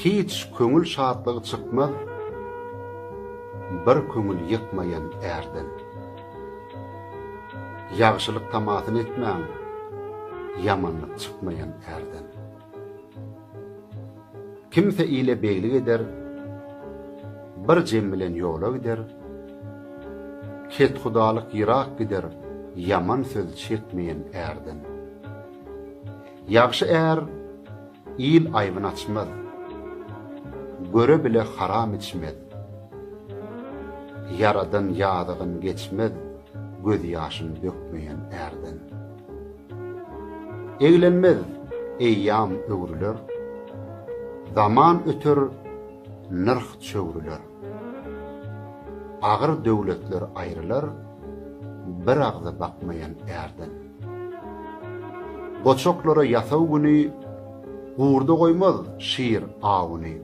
Hiç köňül şatlygy çykmaz bir köňül ýykmaýan ärden. Ýagşylyk tamasyny etmäň ýamanlyk çykmaýan ärden. Kimse ile beglik eder, bir jem bilen ýola gider, Kethudalyk ýyrak gider ýaman söz çekmeýän ärden. Ýagşy är il aýbyn açmaz, göre-bile haram içmez. Ýaradan ýazygyn geçmez gözýaşyn dökmeýän ärden. Eglenmez, eýýam öwrüler. Zaman öter, nyrh çöwrüler. Agyr döwletler aýrylar, bir agza bakmaýan ärden. Goçaklara ýasaw güni, gurda goýmaz şir awuny.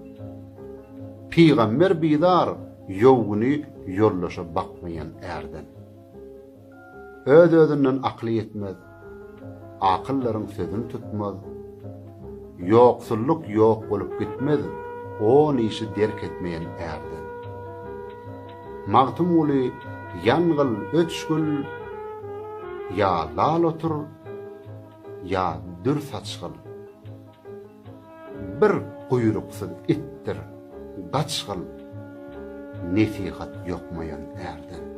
Pygamber bizar ýow güni ýoldaşa bakmaýan ärden. Öz-özünden akyly ýetmez, Akyllaryň sözün tutmaz. Ýoksullyk ýok bolup gitmez, On işi derk etmeýen ärden. Magtymguly, ýangyl, öçgül, Ýa lal otur, ýa dür saçgyl. Bir guýruksyz itdir, gaçgyl, Nesihat ýokmaýan ärden.